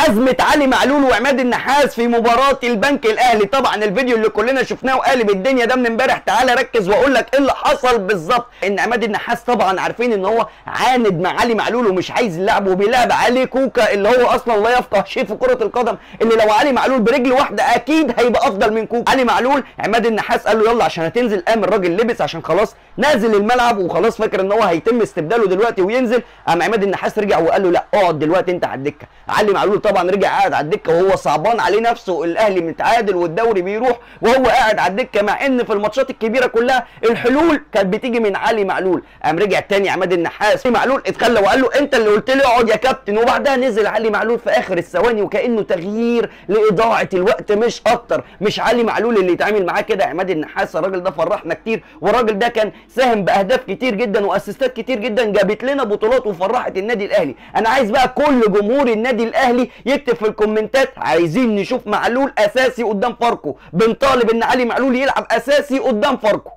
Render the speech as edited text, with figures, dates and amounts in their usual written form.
ازمة علي معلول وعماد النحاس في مباراة البنك الاهلي. طبعا الفيديو اللي كلنا شفناه وقالب الدنيا ده من امبارح، تعالى ركز واقول لك ايه اللي حصل بالظبط. ان عماد النحاس طبعا عارفين ان هو عاند مع علي معلول ومش عايز يلعب، وبيلعب علي كوكا اللي هو اصلا لا يفقه شيء في كره القدم، اللي لو علي معلول برجل واحدة اكيد هيبقى افضل من كوكا. علي معلول عماد النحاس قال له يلا عشان هتنزل، قام الراجل لبس عشان خلاص نازل الملعب وخلاص فاكر ان هو هيتم استبداله دلوقتي وينزل. قام عماد النحاس رجع وقال له لا اقعد دلوقتي انت على الدكة. علي معلول طبعا رجع قاعد على الدكة وهو صعبان عليه نفسه، الاهلي متعادل والدوري بيروح وهو قاعد على الدكة، مع ان في الماتشات الكبيرة كلها الحلول كانت بتيجي من علي معلول. قام رجع تاني عماد النحاس معلول اتخلى وقال له انت اللي قلت لي اقعد يا كابتن. وبعدها نزل علي معلول في اخر الثواني وكانه تغيير لاضاعه الوقت مش اكتر. مش علي معلول اللي يتعامل معاه كده عماد النحاس، الراجل ده فرحنا كتير، والراجل ده كان ساهم باهداف كتير جدا واسيستات كتير جدا جابت لنا بطولات وفرحت النادي الاهلي. انا عايز بقى كل جمهور النادي الاهلي يكتب في الكومنتات عايزين نشوف معلول اساسي قدام فاركو، بنطالب ان علي معلول يلعب اساسي قدام فاركو.